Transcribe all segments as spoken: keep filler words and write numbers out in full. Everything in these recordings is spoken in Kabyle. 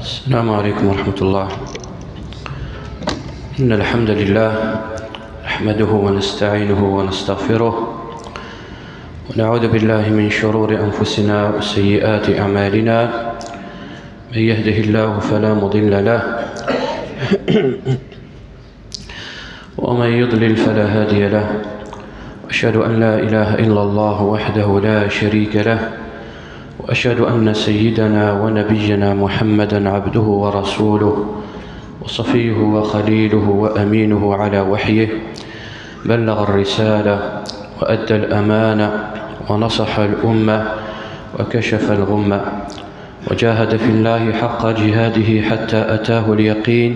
السلام عليكم ورحمة الله. إن الحمد لله نحمده ونستعينه ونستغفره، ونعوذ بالله من شرور أنفسنا وسيئات أعمالنا. من يهده الله فلا مضل له، ومن يضلل فلا هادي له. أشهد أن لا إله إلا الله وحده لا شريك له، وأشهد أن سيدنا ونبينا محمدا عبده ورسوله، وصفيه وخليله وأمينه على وحيه، بلغ الرسالة وأدى الأمانة ونصح الأمة وكشف الغمة، وجاهد في الله حق جهاده حتى أتاه اليقين،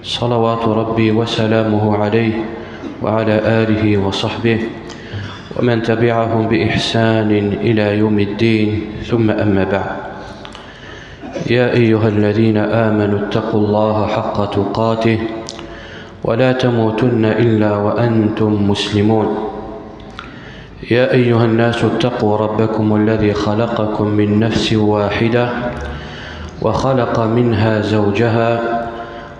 صلوات ربي وسلامه عليه وعلى آله وصحبه ومن تبعهم بإحسان إلى يوم الدين، ثم أما بعد. يا أيها الذين آمنوا اتقوا الله حق تقاته ولا تموتن إلا وأنتم مسلمون. يا أيها الناس اتقوا ربكم الذي خلقكم من نفس واحدة وخلق منها زوجها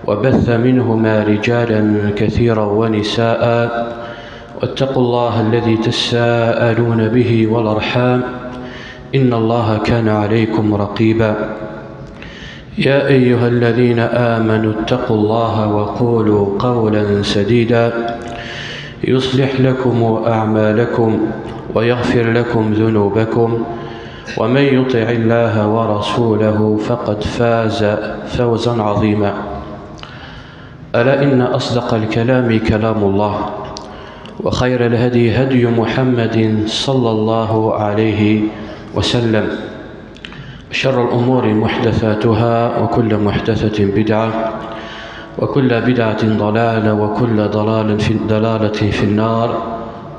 وبث منهما رجالا كثيرا ونساء، واتقوا الله الذي تساءلون به والأرحام، إن الله كان عليكم رقيبا. يا أيها الذين آمنوا اتقوا الله وقولوا قولا سديدا يصلح لكم أعمالكم ويغفر لكم ذنوبكم، ومن يطع الله ورسوله فقد فاز فوزا عظيما. ألا إن أصدق الكلام كلام الله، وخير الهدي هدي محمد صلى الله عليه وسلم، شر الأمور محدثاتها، وكل محدثة بدعة، وكل بدعة ضلالة، وكل ضلال في، ضلالة في النار.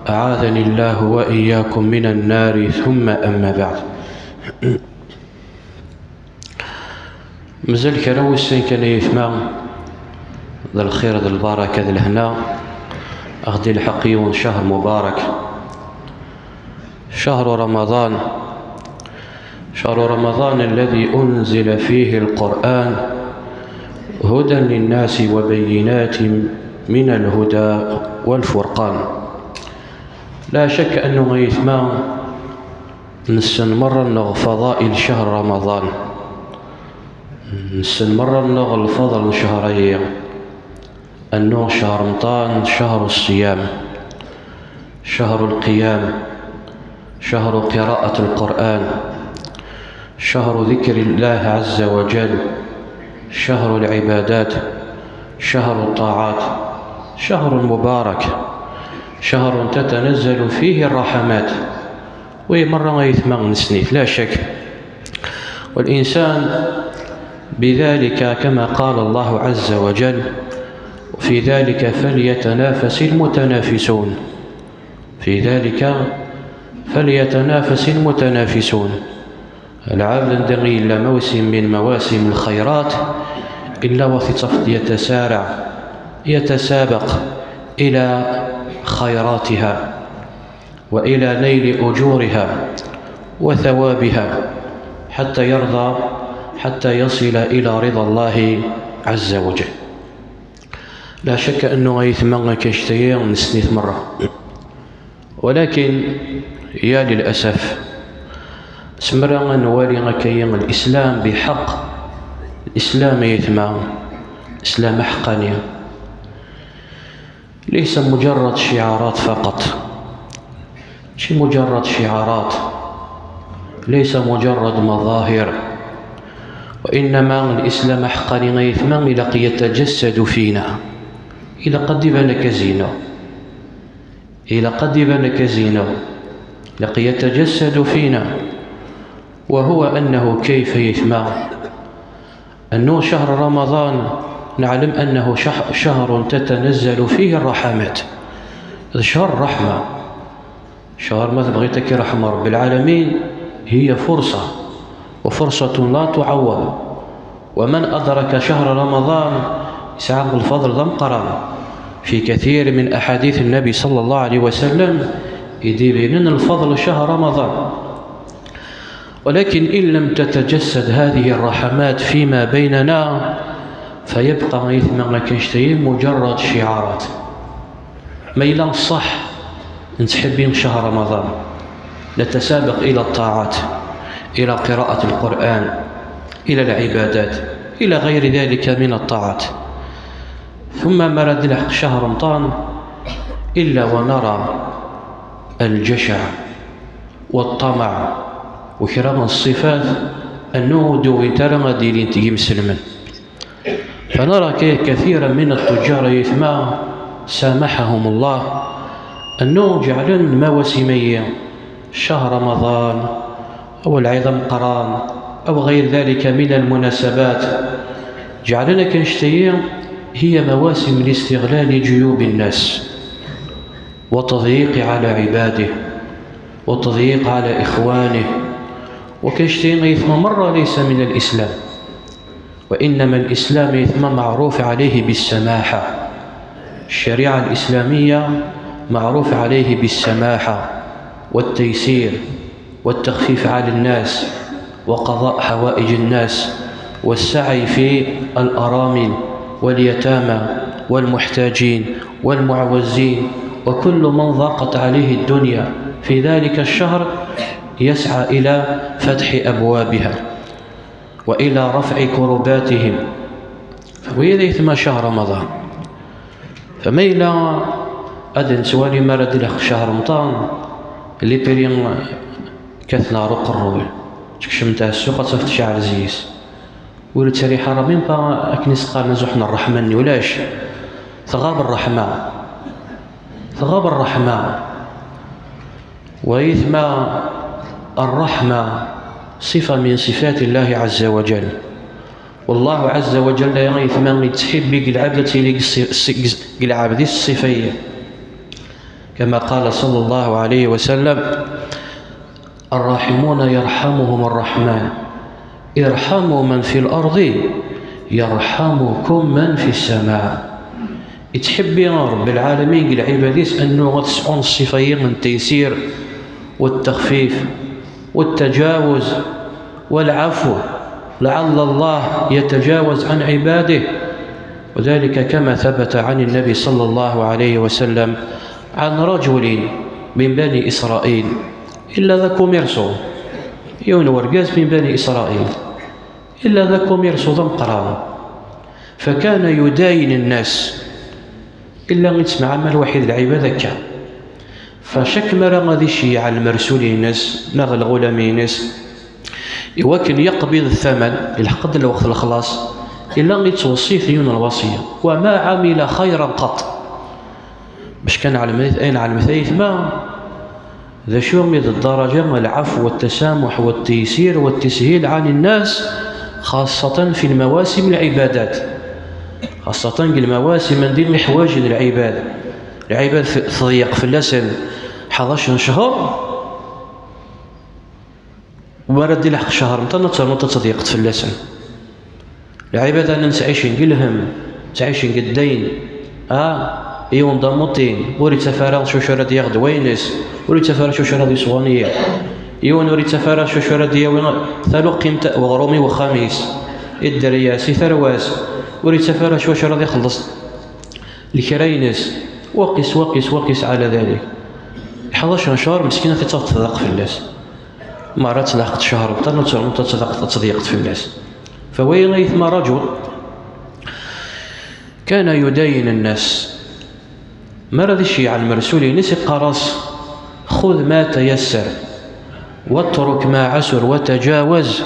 أعاذني الله وإياكم من النار، ثم أما بعد. Mazal kra wussan kan, ay aytma, d lxir, d lbaraka, d lehna, ad ɣ-d-ilḥeq yiwen ccher mubarak. شهر رمضان، شهر رمضان الذي أنزل فيه القرآن هدى للناس وبينات من الهدى والفرقان. لا شك أنه, ay aytma, nessen merra-nneɣ فضائل شهر رمضان. Nessen merra-nneɣ lfeḍl n ccher-agi. Annu ccher Remḍan, شهر الصيام، شهر القيام، شهر قراءة القرآن، شهر ذكر الله عز وجل، شهر العبادات، شهر الطاعات، شهر مبارك، شهر تتنزل فيه الرحمات. Wi merra, ay aytma, nessen-it, لا شك. والإنسان بذلك كما قال الله عز وجل: "في ذلك فليتنافس المتنافسون". في ذلك فليتنافس المتنافسون. Lɛebd anda i yella mawsim min mawasim lxayrat, illa wa t-ittafeḍ يتسارع، يتسابق إلى خيراتها وإلى نيل أجورها وثوابها حتى يرضى، حتى يصل إلى رضا الله عز وجل. لا شك أنه, ay aytma, akka, anect-agi nessen-it merra. ولكن يا للأسف, s merra ad nwali akka-yi الإسلام بحق, الإسلام, ay aytma, الإسلام aḥeqqani, ليس مجرد شعارات فقط. ماشي مجرد شعارات، ليس مجرد مظاهر، وإنما الإسلام aḥeqqani, ay aytma, ilaq يتجسد فينا. Ilaq ad d-iban akka zinna. Ilaq ad d-iban akka zinna. Ilaq يتجسد فينا. وهو أنه كيف, ay aytma؟ أنه شهر رمضان نعلم أنه شهر تتنزل فيه الرحمات. هذا شهر الرحمة. شهر, ma tebɣiḍ, ad k-iṛḥem رب العالمين. هي فرصة، وفرصة لا تعوض. ومن أدرك شهر رمضان يسعى الفضل ذا مقران. في كثير من أحاديث النبي صلى الله عليه وسلم يديبين الفضل شهر رمضان. ولكن إن لم تتجسد هذه الرحمات فيما بيننا فيبقى أيثما كنشتي مجرد شعارات. ما إلا صح نتحبين شهر رمضان، نتسابق إلى الطاعات، إلى قراءة القرآن، إلى العبادات، إلى غير ذلك من الطاعات. ثم مرد لحق شهر رمضان إلا ونرى الجشع والطمع وكرا من الصفات أنه دو ترى ديلين تجي مسلمين. فنرى كثيرا من التجار يثمى سامحهم الله أنه جعلن مواسمية شهر رمضان أو العيد مقران أو غير ذلك من المناسبات، جعلنا كنشتية هي مواسم لاستغلال جيوب الناس وتضييق على عباده وتضييق على إخوانه. وكنشتية يثمى مرة ليس من الإسلام، وإنما الإسلام يثمى معروف عليه بالسماحة. الشريعة الإسلامية معروف عليه بالسماحة والتيسير والتخفيف على الناس وقضاء حوائج الناس والسعي في الأرامل واليتامى والمحتاجين والمعوزين وكل من ضاقت عليه الدنيا في ذلك الشهر يسعى إلى فتح أبوابها وإلى رفع كرباتهم. وإذا يثمى شهر رمضان فما إلا أدن سوالي ما رد لك شهر رمضان اللي بريم كثنا روق الروي تكشم تاع السوق تفتش على زيس ولد سريحة رمين با أكنس قال نزحنا الرحمن ولاش ثغاب الرحمة ثغاب الرحمة ويثمى الرحمة صفة من صفات الله عز وجل. والله عز وجل يغيث من يتحب العبد العبد الصفية كما قال صلى الله عليه وسلم: الراحمون يرحمهم الرحمن، ارحموا من في الأرض يرحمكم من في السماء. يتحبي رب العالمين العباديس أنه غتسعون الصفية من التيسير والتخفيف والتجاوز والعفو، لعل الله يتجاوز عن عباده. وذلك كما ثبت عن النبي صلى الله عليه وسلم عن رجل من بني إسرائيل إلا ذا كوميرسو يون ورقاز من بني إسرائيل إلا ذا كوميرسو ذا مقران فكان يداين الناس إلا يتسمع عمل واحد العباد هكا. فشك مرة غادي يشيع المرسول ينس ناغ الغلام ينس يوكن يقبض الثمن الحق الوقت الخلاص إلا يتوصي ثيون الوصية وما عمل خيرا قط. باش كان علمت أين علمت أيثما ذا شو ميد الدرجة العفو والتسامح والتيسير والتسهيل عن الناس، خاصة في المواسم العبادات، خاصة المواسم من دين محواج العباد. العباد تضيق في اللسن حداش شهر وما رد لحق شهر متى نتر متى تضيقت في اللسن. العباد أنا نتعيشين قلهم تعيشين قدين. آه، يوم ضمطين وريت فارغ شو شرد يغد وينس وريت فارغ شو شرد يسوانيه. يون وريت فارغ شو شرد يوين ثالو قيمة وغرومي وخميس الدرياسي ثرواس وريت فارغ شو شرد يخلص الكرينس. وقس وقس وقس على ذلك. حداش شهر مسكينة تتضق في اللسن. ما راه تلاحقت شهر بطل وترمت تضيقت في الناس. فوين يثمى رجل كان يداين الناس، ما راه ذي شيء على المرسول ينسي قرص: خذ ما تيسر واترك ما عسر وتجاوز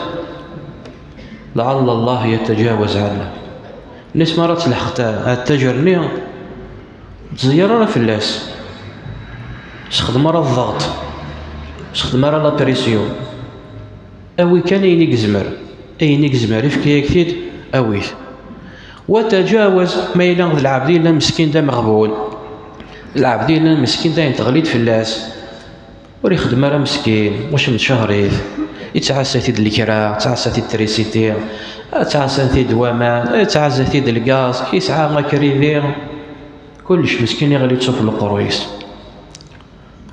لعل الله يتجاوز عنا. الناس ما راه تلحقت التجرني تزير راه في اللاس. سخدم راه الضغط، سخدم راه لابريسيون. أوي كان أين يزمر، أين يزمر يفكي يكتيد أويت. وتجاوز ما إلا العبد إلا مسكين دا مغبول، العبد إلا مسكين دا ينتغليد في اللاس. ور يخدم راه مسكين، واش من شهريت. يتعسى تيد الكرا، تعسى تيد تريسيتي، تعسى تيد وامان، تعسى تيد الغاز، يسعى ما كريدي. كلش مسكين يغلي تصوف القرويس.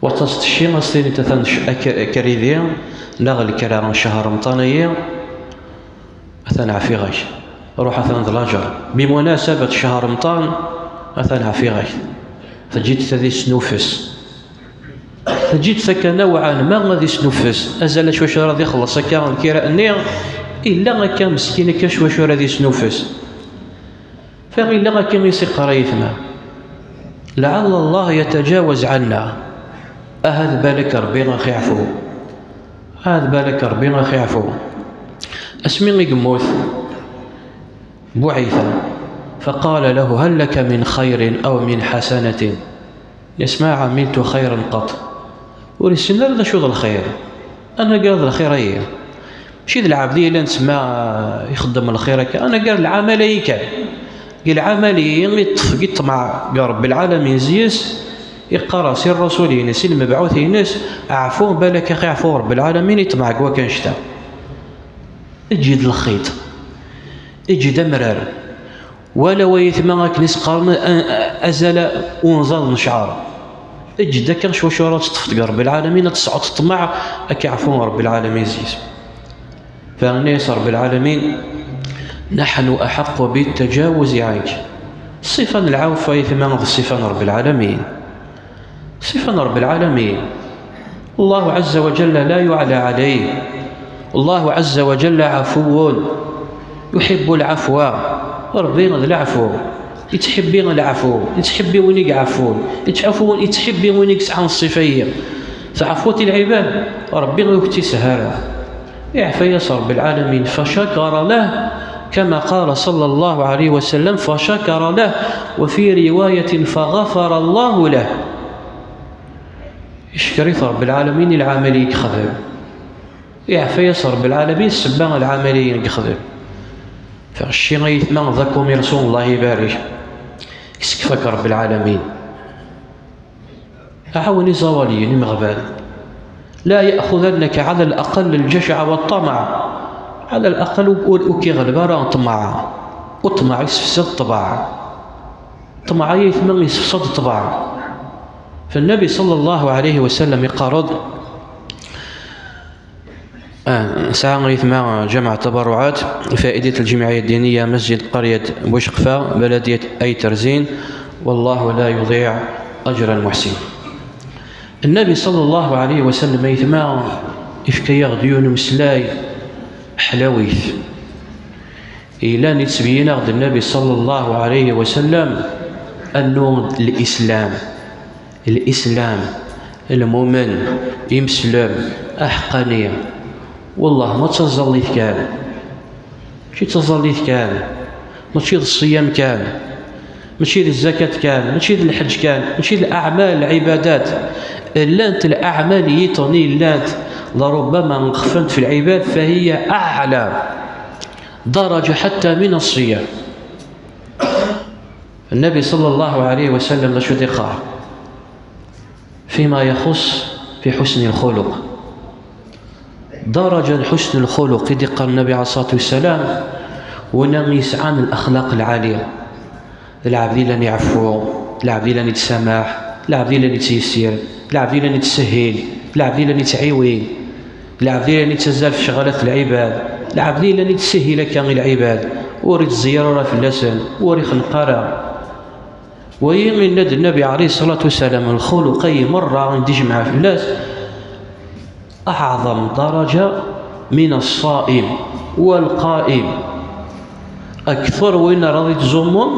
Waṭas tecci, as-tiniḍ atan c-, ak-, akridi, neɣ lekra n ccher Remḍan-agi, atan ɛfiɣ-ak. Ruḥ atan d laǧer. Bimunasabat ccher Remḍan, atan ɛfiɣ-ak. Teǧǧiḍ-t ad isnuffes. Teǧǧiḍ-t akka nawɛan ma ad isnuffes. Azal acu acu ara d-ixelleṣ akka lkira-nni, illa akka meskin akka acu acu ara d-isnuffes. Fa illa akka i s-iqqar ayetma: لعل الله يتجاوز عنا. Ahat balak Rebbi a ɣ-iɛfu. Ahat balak Rebbi a ɣ-iɛfu. Asmi i yemmut, بعث فقال له: هل لك من خير أو من حسنة؟ Yas ma عملت خيرا قط. Ur yessin ara d acu d lxir. Anagar d lxir-agi. Mačči d lɛebd i yellan semma ixeddem lxir akka. Anagar d lɛamal-agi kan. Deg lɛamal-agi i ṭṭef, i ṭṭmeɛ deg Rebbi lɛalamin zzi-s, iqqar-as i ṛṛasul-ines, i lmebɛut-ines: Ɛfu, balak a ɣ-iɛfu Rebbi lɛalamin, iṭṭmeɛ deg wakk annect-a. Eǧǧ-d lxiṭ. Eǧǧ-d amrar. Wala wa yetma akken i s-qqaren a-, a-, azal unẓad n ccɛer. Eǧǧ-d akka cwacu ara teṭṭfeḍ deg Rebbi lɛalamin, ad tesɛuḍ ṭṭmeɛ ad k-iɛfu Rebbi lɛalamin zzi-s. Fa yenna-yas Rebbi lɛalamin: نحن أحق بالتجاوز عنك. Ṣṣifa n lɛawfa a yetma d ṣṣifa n Rebbi lɛalamin. Ṣṣifa n Rebbi lɛalamin. الله عز وجل لا يعلى عليه. الله عز وجل عفو يحب العفو. Rebbi d leɛfu, yettḥibbi leɛfu, yettḥibbi win i iɛeffun, yettḥafu-, yettḥibbi win i yesɛan ṣṣifa-yi. Teɛfuḍ i lɛibad, Rebbi ur k-tt-isehha ara. Iɛfa-yas Rebbi lɛalamin, فشكر له، كما قال صلى الله عليه وسلم: فشكر له، وفي رواية: فغفر الله له. Icekkeṛ-it Rebbi lɛalamin i lɛamal i yexdem. Iɛfa-yas Rebbi lɛalamin ssebba n lɛamal i yexdem. Fa cci a yetma d akumirsu, Allah ibarek. Isekfa-k Rebbi lɛalamin. Ɛawen iẓawaliyen imeɣban. لا يأخذنك على الأقل الجشع والطمع. على الأقل ur, ur, ur k-iɣleb ara ṭṭmeɛ. Ṭṭmeɛ yessefsad ṭṭbeɛ. Ṭṭmeɛ a yetma yessefsad ṭṭbeɛ. Fa Nnabi صلى الله عليه وسلم iqqar-d, آه، سعى غيثما جمع تبرعات فائدة الجمعية الدينية مسجد قرية بوشقفة بلدية أي ترزين، والله لا يضيع أجر المحسن. النبي صلى الله عليه وسلم أيثما ifka-yaɣ-d yiwen umeslay ḥlawit. Yellan yettbeyyin-aɣ-d Nnabi صلى الله عليه وسلم أنه الإسلام. Lislam, lmumen, imeslem, aḥeqqani. Wellah, ma d taẓallit kan. Mačči d taẓallit kan. Mačči d ṣṣiyam kan. Mačči d zzakat kan. Mačči d lḥeǧ kan. Mačči d leɛmal, lɛibadat. Llant leɛmal yiṭen i llant, لربما نغفلت في العباد، فهي أعلى درجة حتى من الصيام. النبي صلى الله عليه وسلم d acu i d-iqqar فيما يخص في حسن الخلق؟ درجة حسن الخلق i d-iqqar النبي عليه الصلاة والسلام, win yesɛan الأخلاق العالية, d lɛebd yellan iɛeffu, d lɛebd yellan ittsamaḥ, d lɛebd yellan ittyessir, d lɛebd yellan ittsehhil, d lɛebd yellan ittɛiwin, d lɛebd yellan ittazzal fi ccɣalat n lɛibad, d lɛebd yellan ittsehhil akka i lɛibad, ur ittẓeyyiṛ ara fell-asen, ur ixneq ara. Wayi yenna-d Nnabi ɛalayhi ṣṣalatu wassalam, lxuluq-ayi merra i d-ijmeɛ fell-as, أعظم درجة من الصائم والقائم. Akter win ara d-ittẓummun,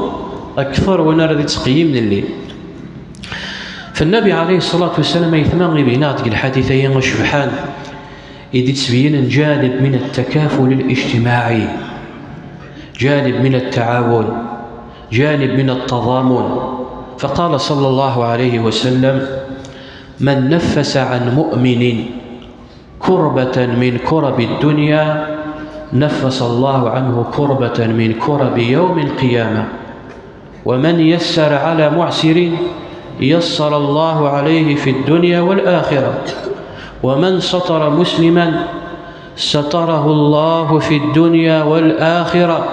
akter win ara d-ittqeyyimen lleyl. Fa Nnabi ɛalayhi ṣṣalatu wassalam, aytma, ibeyyen-aɣ-d deg lḥadit-ayi acebḥan, i d-ittbeyyinen جانب من التكافل الاجتماعي، جانب من التعاون، جانب من التضامن. فقال صلى الله عليه وسلم: من نفس عن مؤمن كربة من كرب الدنيا نفس الله عنه كربة من كرب يوم القيامة، ومن يسر على معسر يسر الله عليه في الدنيا والآخرة، ومن ستر مسلما ستره الله في الدنيا والآخرة،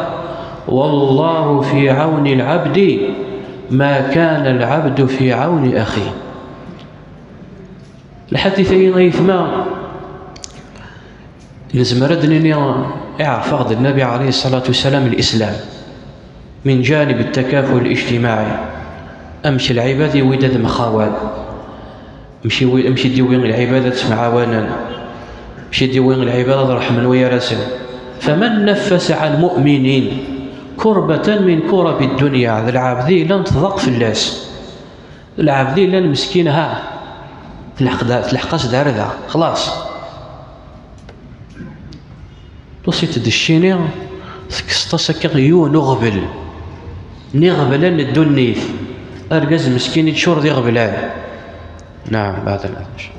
والله في عون العبد ما كان العبد في عون أخيه. Lḥadit-agi, ay aytma, nezmer ad d-nini iɛreq-aɣ-d Nnabi ɛalayhi ṣṣalatu wassalam lislam min janib ttakkaful ijtimaɛi. Amek lɛibad yewwi-d ad mxawan, amek yewwi, amek i d-yewwi lɛibad ad ttemɛawanen, amek i d-yewwi lɛibad ad ṛeḥmen wayar-asen. Faman naffasa ɛan mu'minin kurbatan min kurabi ddunya, d lɛebd i yellan tḍaq fell-as. Lɛebd i yellan meskin, ha, telḥeq da, telḥeq-as-d ar da, xlaṣ. Tusiḍ-d ccini, tekkseḍ-as akka yiwen uɣbel n iɣeblan n ddunit. Argaz meskin iččur d iɣeblan. Naam, baɛd al-adhan.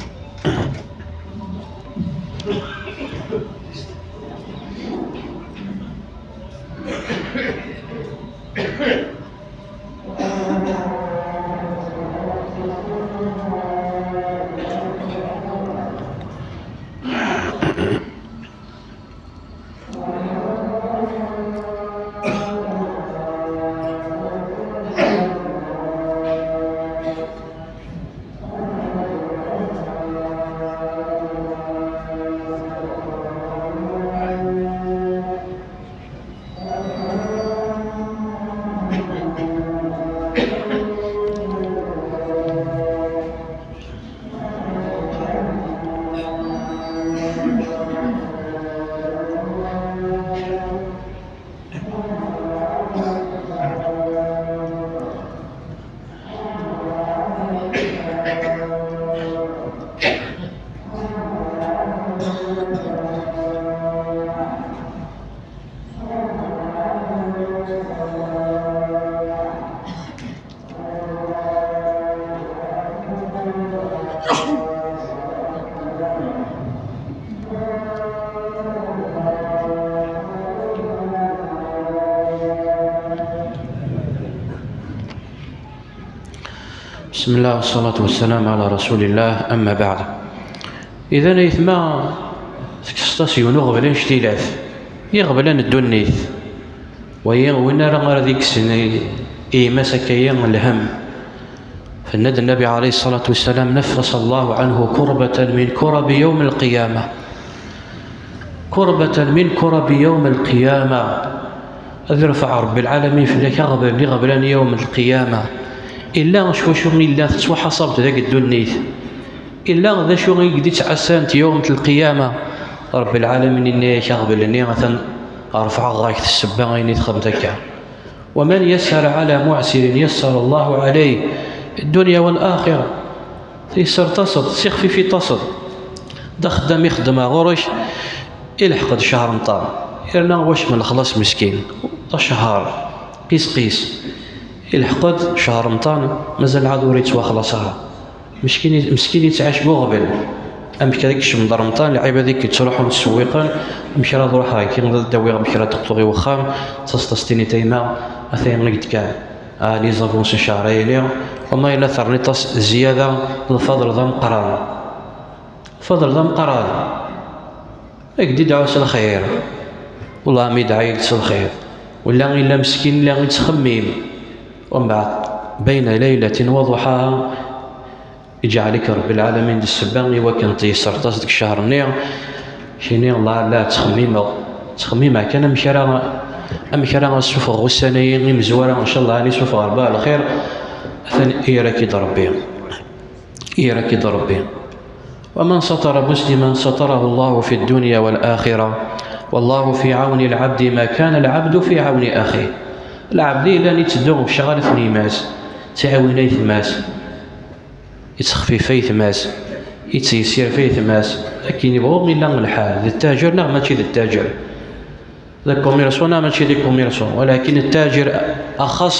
بسم الله والصلاة والسلام على رسول الله، أما بعد. Idan, aytma, tekkseḍ-as yiwen uɣbel anect-ilat, iɣeblan n ddunit. Wayi, win ara, ara d-ikksen i, i yemma-s akka-yi lhemm. Tenna-d Nnabi ɛalayhi ṣṣalatu wassalam: نفس الله عنه كربة من كرب يوم القيامة. كربة من كرب يوم القيامة. Ad irfeɛ Ṛebbi lɛalamin fell-ak aɣbel n iɣeblan n yawm lqiyama. Illa s wacu i llant tettwaḥaṣabt deg ddunit, illa d acu i k-d-ittɛassan yawm lqiyama, Ṛebbi lɛalamin yenna-yak aɣbel-nni atan ṛefɛeɣ ɣer-k ssebba ayen i txedmeḍ akka. ومن يسر على معسر يسر الله عليه في الدنيا والآخرة. Tiyessert-aseḍ, tixfifit-aseḍ. D axeddam ixeddem ɣur-k, ilḥeq-d ccher n ṭam. Yerna wac n lexlaṣ meskin, d acehher, qis qis. Ilḥeq-d ccher n ṭam, mazal ɛad ur yettwaxlaṣ ara. Meskin, meskin yettɛac deg uɣbel. Amek ara yekcem d Remḍan, lɛibad i yettruḥun ttsewwiqen, amek ara ṛuḥeɣ akka, ad d-awiɣ amek ara d-qḍuɣ i wexxam, d taseḍ-as-tiniḍ a yemma, ata-ya i k-d-kan. Ah, les avances n ccher-ayini, wama yella terniḍ-as zzyada, lfadl d ameqqran. Lfadl d ameqqran. Ad k-d-idɛu s lxir. Wellah, mi yedɛa-yak-d s lxir. Wala yella meskin la yettxemmim. Umbeɛd, bayna laylatin wa duḥaha, iǧɛel-ik Ṛebbi lɛalamin d ssebba i wakken tiyessert-as deg ccher-nni. Kini, Allah, la ttxemmimeɣ. Ttxemmimeɣ kan amek ara, amek ara ssufɣeɣ ussan-ayi imezwura, ncallah, ad issufeɣ Ṛebbi ɣer lxir. Atan ira-k-id Ṛebbi. Ira-k-id Ṛebbi. ومن ستر مسلما ستره الله في الدنيا والآخرة، والله في عون العبد ما كان العبد في عون أخيه. Lɛebd yellan itteddu ɣef ccɣalat n yemma-s, yettɛiwin aytma-s, yettxeffif aytma-s, yettiyessir ɣef aytma-s, akken yebɣu illa lḥal, d ttaǧer neɣ mačči d ttaǧer. D commerçant neɣ mačči d commerçant, walakin ttaǧer axaṣ,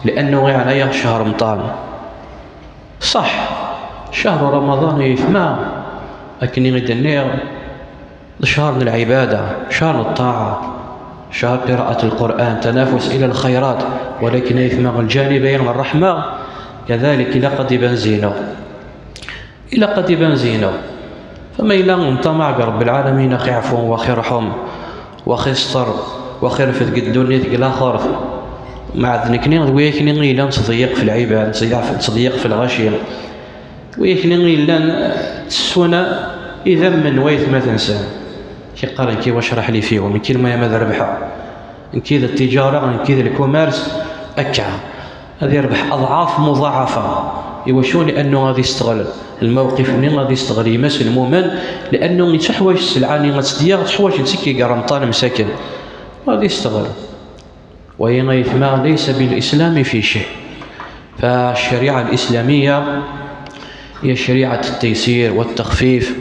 li'annu iɛna-yaɣ ccher Remḍan. Ṣaḥ, ccher Remḍan, ay aytma, akken i d-nniɣ, d ccher n lɛibada, ccher n ṭṭaɛa, ccher qira'at Lqur'an, tanafus ila lxayrat, walakin ay aytma, lǧanib-ayi n ṛṛeḥma, kadalik ilaq ad d-iban zzineɣ. Ilaq ad d-iban zzineɣ. Fama yella nṭamaɛ deg Ṛebbi lɛalamin, a ɣ-iɛfu, wa ɣ-irḥem, wa ɣ-isṭer, wa ɣ-irfed deg ddunit, deg laxert. Mɛad nekni d wi akni i yellan nettḍeyyiq f lɛibad, nettḍeyyiq f, nettḍeyyiq f lɣaci. Wayakni yellan ttessun idammen n waytmaten-nsen. Kiqqaren ki wacraḥ li fihum, ki lmuhim ad rebḥeɣ. Nekki d ttiǧara, nekki d lkumers, akka. Ad irbeḥ aḍɛaf muḍaɛafa. Iwacu? Liannu ad isteɣl lmawqif-nni, ad isteɣl gma-s lmumen, liannu yettuḥwaǧ sselɛa-nni ad tt-d-yaɣ, teḥwaǧ-tt i yiga Remḍan msaken. Ad isteɣl. وهي أيتما ليس بالإسلام في شيء. فالشريعة الإسلامية هي شريعة التيسير والتخفيف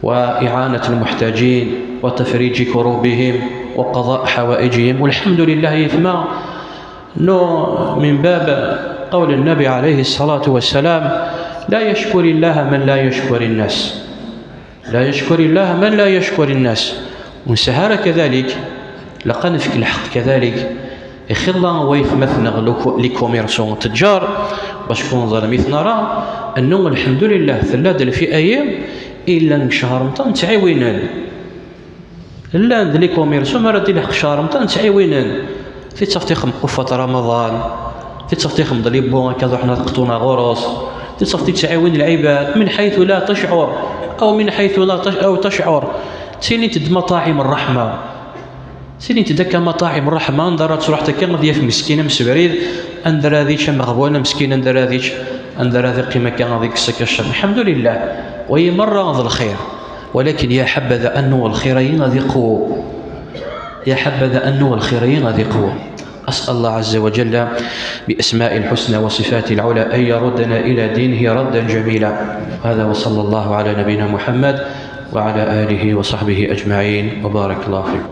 وإعانة المحتاجين وتفريج كروبهم وقضاء حوائجهم. والحمد لله يثمى نو من باب قول النبي عليه الصلاة والسلام: لا يشكر الله من لا يشكر الناس. لا يشكر الله من لا يشكر الناس. ونسهر كذلك، لقد نفك الحق كذلك. Ixilla waytmaten-nneɣ les commerçants, tteǧǧar, bac kun ẓer mi t-nara, annu lḥemdulillah tella-d lfi'a-yi illan deg ccher Remḍan ttɛiwinen. Llan-d les commerçants mi ara d-ilḥeq ccher Remḍan ttɛiwinen. Tittafeḍ ixem qufat Remḍan, tittafeḍ ixem-d les bons akka ad ruḥen ad qṭun ɣur-s, tittafeḍ ttɛiwin lɛibad من حيث لا تشعر أو من حيث لا تش أو تشعر. Ttilint-d مطاعم الرحمة. Ttilint-d akka مطاعم الرحمة, anda ara truḥ akka ad yaf meskin amsebrid, anda ara ad yečč ameɣbun ameskin, anda ara ad yečč, anda ara ad iqqim akka ad ikkes akka ccer. الحمد لله. Wayi merra d lxir. ولكن يا حبذا أنه الخير-ayi ad iqwu. يا حبذا أنه الخير-ayi ad iqwu. أسأل الله عز وجل بأسماء الحسنى وصفاته العلى أن يردنا إلى دينه ردا جميلا. هذا وصلى الله على نبينا محمد وعلى آله وصحبه أجمعين، وبارك الله فيكم.